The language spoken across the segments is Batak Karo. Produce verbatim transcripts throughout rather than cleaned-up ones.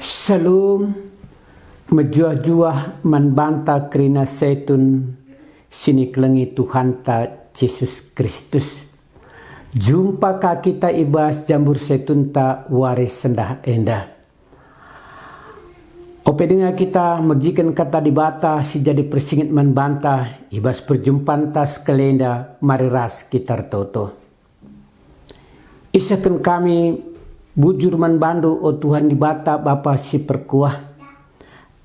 Shalom, mejuah-juah man banta kerina setun si nikelengi Tuhanta Jesus Kristus. Jumpa ka kita i bas jambur setunta wari sendah enda. Ope denga kita megiken Kata Dibata si jadi persinget man banta i bas perjumpanta sekali enda, mari ras kita ertoto. Isehken kami bujur man bandu, o Tuhan Dibata, Bapa si perkuah.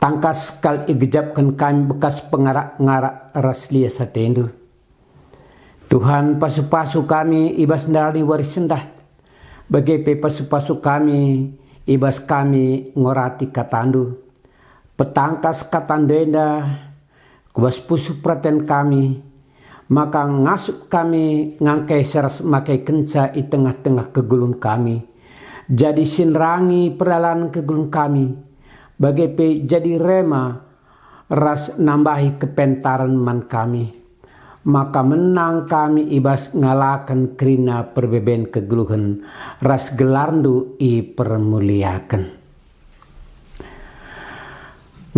Tangkas kal igejapken kami bekas pengarak-ngarak ras lias atendu. Tuhan, pasu-pasu kami i bas ndai wari sendah, bage pe pasu-pasu kami i bas kami ngorati katandu. Petangkas katandu enda ku bas pusuh peraten kami, maka ngasup kami ngangkai ras makaikenca i tengah-tengah kegeluhen kami, jadi si nerangi perdalan kegeluhen kami, bage pe jadi rema ras nambahi kepentaren man kami, maka menang kami i bas ngalaken kerina perbeben kegeluhen ras gelarndu ipermuliaken.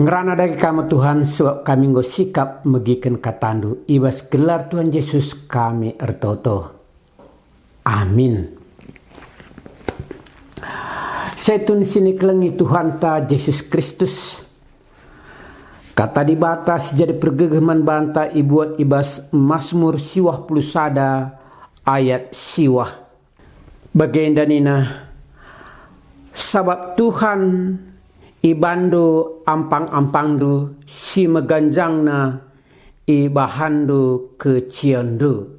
Ngerana dage kam, Tuhan, sebab kami enggo sikap megiken katandu. I bas gelar Tuhan Jesus kami ertoto. Amin. Setun si nikelengi Tuhanta Jesus Kristus, Kata Dibata si jadi pergegeh man banta ibuat i bas Masmur siwah puluh sada ayat siwah. Bagenda nina, "Sabap Tuhan, ibandu ampang-ampangndu si meganjangna ibahanndu kecianndu."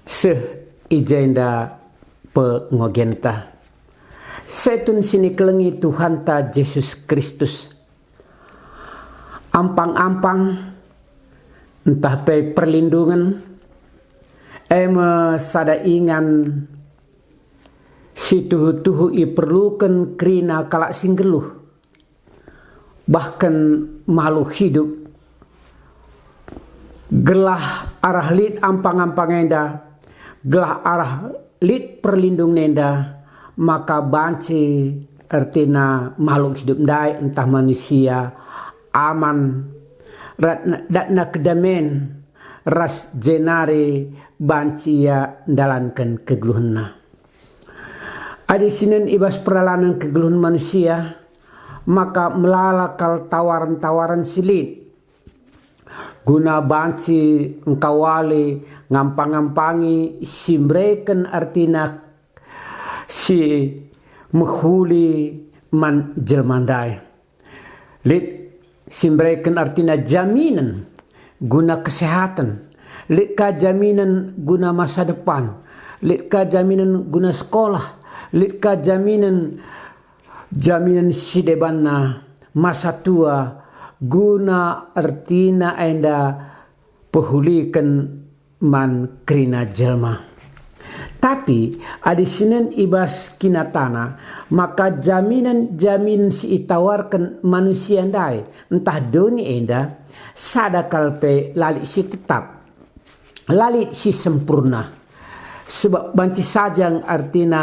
Seh i jenda pengogenta. Setun si nikelengi Tuhanta Jesus Kristus. Ampang-ampang ntah pe perlindungen, e me sada ingan si tuhu-tuhu iperluken kerina kalak si nggeluh, bahken makhluk hidup, gelah arah lit ampang-ampang enda, gelah arah lit perlindungen enda, maka banci ertina makhluk hidup ndai ntah manusia aman, rat-, datna kedamen ras jenari banci ia ndalanken kegeluhenna. Adi sinen i bas peralanen kegeluhen manusia, maka melala kal tawaren-tawaren si lit, guna banci engkawali ngampang-ampangi si mbereken ertina si mehuli man jelma ndai. Lit si mbereken ertina jaminen guna kesehatan, lit ka jaminen guna masa depan, lit ka jaminen guna sekolah, lit ka jaminen, jaminen si debanna masa tua, guna ertina enda pehuliken man kerina jelma. Tapi adi sinen i bas kinatana, maka jaminen-jaminen si itawarken manusia ndai ntah doni enda sada kal pe la lit si tetap, la lit si sempurna. Sebab banci saja nge ertina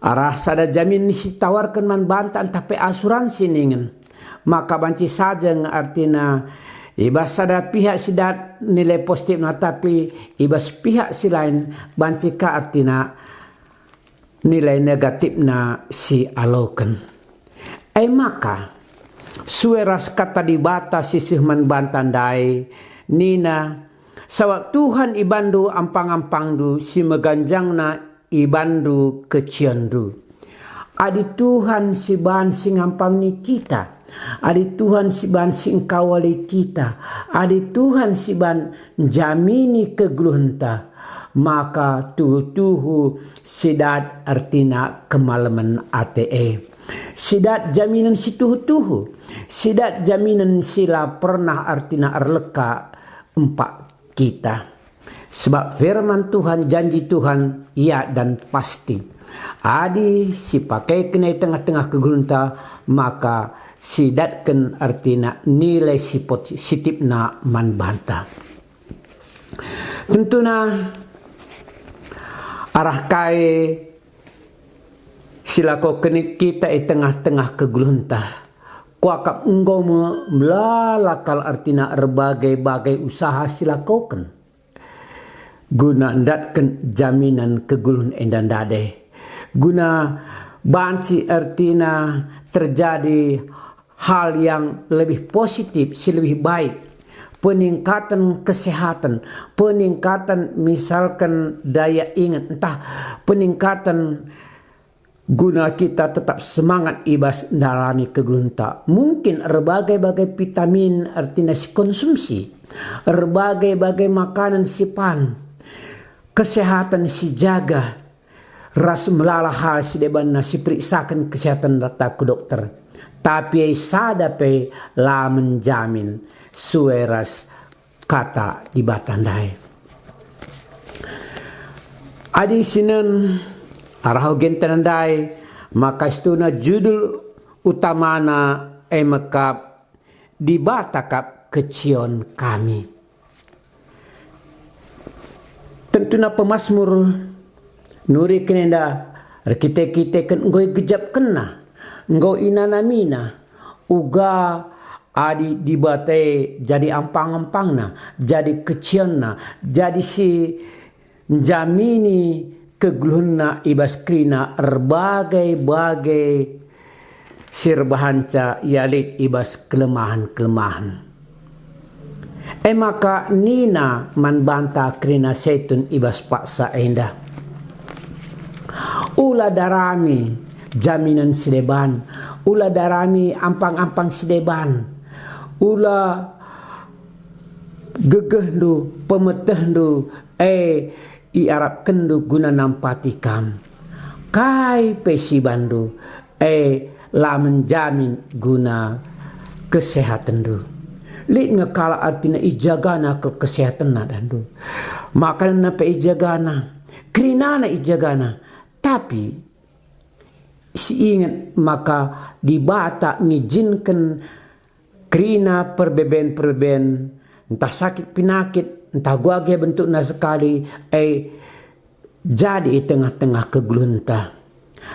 arah sada jaminen si itawarken man banta ntah pe asuransi ningen. Maka banci saja nge ertina i bas sada pihak si dat nilai positifna, tapi i bas pihak si lain banci ka ertina nilai negatifna si aloken. E maka, sue ras Kata Dibata si seh man banta ndai, nina, "Sabap Tuhan ibandu ampang-ampangndu si meganjangna ibanndu kecianndu." Adi Tuhan si ban si ngampangi kita, adi Tuhan si ban si engkawali kita, adi Tuhan si ban njamini kegeluhenta, maka tuhu-tuhu si dat ertina kemalemen ate e. Si dat jaminen si tuhu-tuhu, si dat jaminen si la pernah ertina erleka empak kita. Sebab firman Tuhan, janji Tuhan, ya dan pasti. Adi sipakeken i tengah-tengah kegeluhenta, maka sidatken ertina nilai si positifna man banta. Tentuna arah kai silakoken kita i tengah-tengah kegeluhenta. Kuakap enggo me melala kal ertina erbagai-bagai usaha silakoken guna ndatken jaminan kegeluhen enda ndai. Guna banci ertina terjadi hal yang lebih positif, si lebih baik, peningkatan kesehatan, peningkatan misalken daya inget, ntah peningkatan guna kita tetap semangat i bas ndalani kegeluhenta. Mungkin erbagai-bagai vitamin ertina sikonsumsi, erbagai-bagai makanan sipan, kesehatan sijaga, ras melala hal sidebanna siperiksaken kesehatan data ku dokter. Tapi sada pe la menjamin sue ras kata Dibata ndai. Adi sinen arah gentena ndai, maka situhuna judul utamana e mekap Dibata kap kecion kami. Tentuna pemasmur nuriken enda erkite-kiteken enggo igejapkenna, enggo inanamina, uga adi Dibata e jadi ampang-ampangna, jadi kecionna, jadi si njamini kegeluhenna i bas kerina erbagai-bagai si erbahanca ia lit i bas kelemahen-kelemahen. E maka nina man banta kerina Saitun i bas paksa enda, "Ula darami jaminen si deban, ula darami ampang-ampang si deban, ula gegehndu, pemetehndu, e iarapkenndu guna nampati kam. Kai pe si ibanndu, e la menjamin guna kesehatenndu." Lit nge kalak ertina ijagana kal kesehatenna, dahndu. Makananna pe ijagana, kerinana ijagana. Tapi si inget maka Dibata ngijinken kerina perbeben-perbeben, ntah sakit pinakit, ntah guage bentukna sekali, e jadi i tengah-tengah kegeluhenta.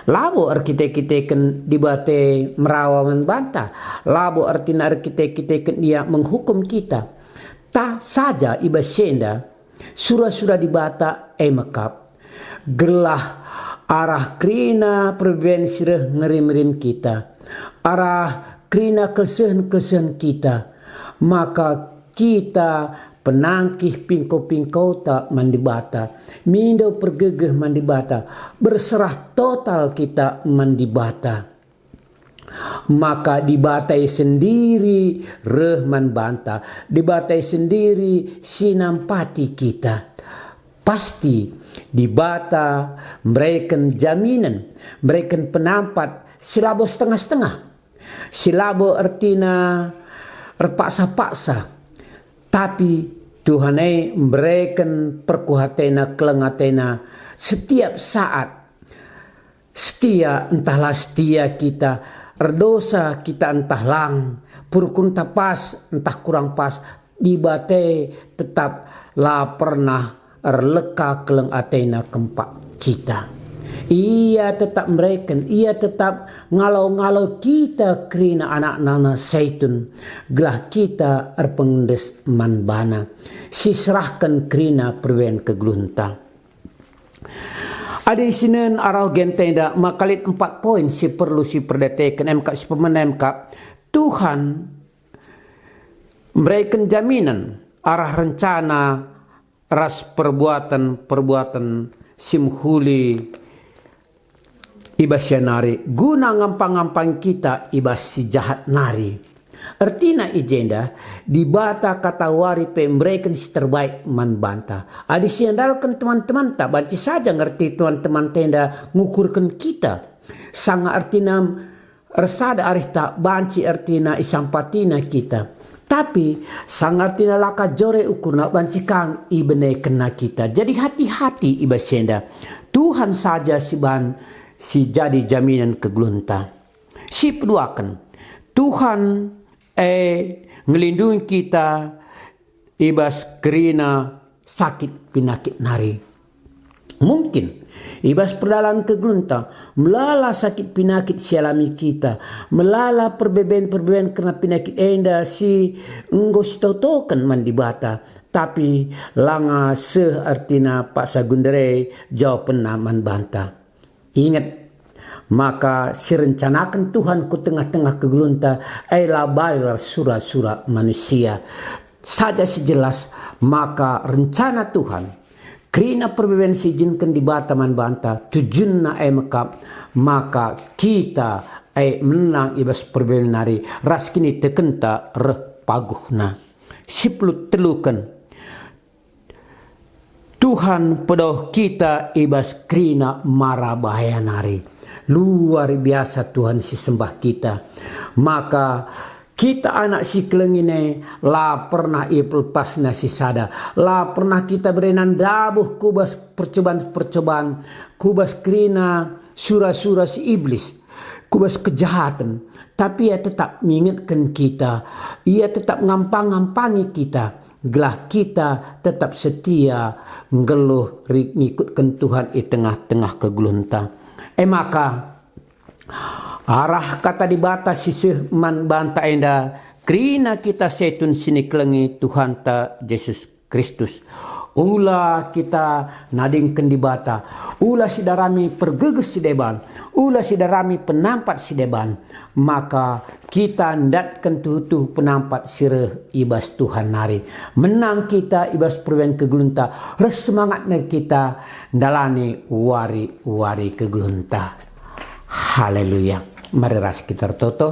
Labo erkite-kiteken Dibata merawa man banta, labo ertina erkite-kiteken Ia menghukum kita. Tah saja i bas si enda, sura-sura Dibata e mekap, gelah arah kerina perbeben si reh ngerim-rim kita, arah kerina kelesehen-kelesehen kita, maka kita penangkih pingko-pingkota man Dibata, mindo pergegeh man Dibata, berserah total kita man Dibata. Maka Dibata e sendiri reh man banta, Dibata e sendiri si nampati kita. Pasti Dibata mereken jaminen, mereken penampat si labo setengah-setengah, si labo ertina erpaksa-paksa, tapi Tuhan e mereken perkuh atena, keleng atena setiap saat. Setia ntah la setia kita, erdosa kita ntah lang, perukunta pas ntah kurang pas, Dibata e tetap la pernah erleka keleng atena kempak kita. Ia tetap mereken, Ia tetap ngalo-ngalo kita kerina anak-anakna Saitun, gelah kita erpengendes man baNa, si serahken kerina perbeben kegeluhenta. Adi sinen arah gentenda, maka lit empat poin si perlu si perdeteken, emkap si pemena, emkap Tuhan mereken jaminen arah rencana ras perbuatan-perbuatan si mehuli i bas ia nari, guna ngampang-ngampang kita i bas si jahat nari. Ertina i jenda, Dibata katawari pe mereken si terbaik man banta. Adi siandalken teman-temanta, banci saja ngerti teman-temanta enda ngukurken kita. Sanga ertina ersada arihta, banci ertina isampatina kita. Tapi sanga ertina la ka jore ukurna, banci kang ibenekenna kita. Jadi hati-hati i bas enda. Tuhan saja si ban si jadi jaminen kegeluhenta. Si peduaken, Tuhan e ngelindungi kita i bas kerina sakit pinakit nari. Mungkin I bas perdalan kegeluhenta, melala sakit pinakit si alami kita, melala perbeben-perbeben kerna pinakit enda si enggo sitotoken man Dibata, tapi langa seh ertina paksa gundere jawapenNa man banta. Inget maka si rencanaken Tuhan ku tengah-tengah kegeluhenta e la bali ras sura-sura manusia. Saja si jelas maka rencana Tuhan, kerina perbeben si ijinken Dibata man banta, tujunna e mekap maka kita e menang i bas perbeben nari ras kinitekenta reh paguhna. Sipuluh teluken. Tuhan pedauh kita i bas kerina mara bahaya nari. Luar biasa Tuhan si sembah kita. Maka kita anak si kelengi ne la pernah ipelepasna si sada, la pernah kita berena ndabuh ku bas percobaan-percobaan, ku bas kerina sura-sura si iblis, ku bas kejahaten, tapi ia tetap ngingetken kita, ia tetap ngampang-ngampangi kita, gelah kita tetap setia nggeluh ri-, ngikutken Tuhan i tengah-tengah kegeluhenta. E maka, arah kata Dibata si seh man banta enda, kerina kita setun si nikelengi Tuhanta Jesus Kristus. Ula kita nadingken Dibata, ula sidarami pergeges si deban, ula sidarami penampat si deban, maka kita ndatken tuhu-tuhu penampat si reh i bas Tuhan nari. Menang kita i bas perubahan kegeluhenta, reh semangatna kita ndalani wari-wari kegeluhenta. Haleluya. Mari ras kita ertoto.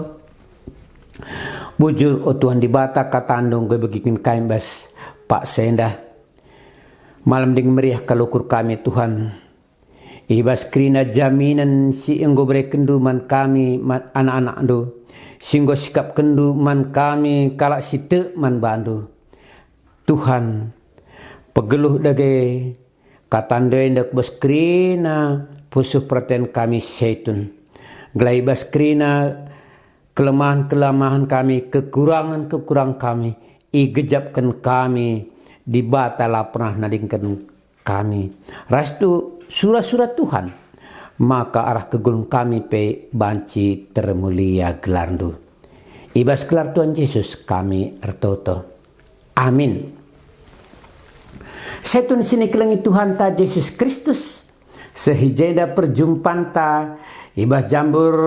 Bujur, o Tuhan Dibata, kataNdu enggo ibegiken kami bas paksa enda. Malem ding meriah kal ukur kami, Tuhan. I bas kerina jaminen si enggo berekenNdu man kami, man anak-anakNdu, si enggo sikapkenNdu man kami kalak si tek man bandu. Tuhan, pegeluh dage kataNdu enda ku bas kerina pusuh peraten kami setun. Gelah i bas kerina kelemahen-kelemahen kami, kekurangen-kekurangen kami, igejapken kami, Dibata la pernah nadingken kami. Ras tu sura-sura Tuhan, maka arah kegeluhen kami pe banci termulia gelarNdu. I bas gelar Tuhan Jesus kami ertoto. Amin. Setun si nikelengi Tuhanta Jesus Kristus, seh i jenda perjumpanta i bas jambur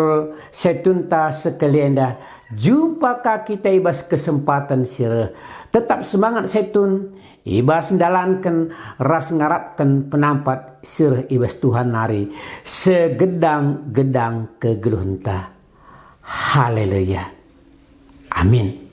setunta sekali enda, jumpa ka kita i bas kesempaten si reh. Tetap semangat setun, i bas ndalanken ras ngarapken penampat si reh i bas Tuhan nari segedang-gedang kegeluhenta. Haleluya. Amin.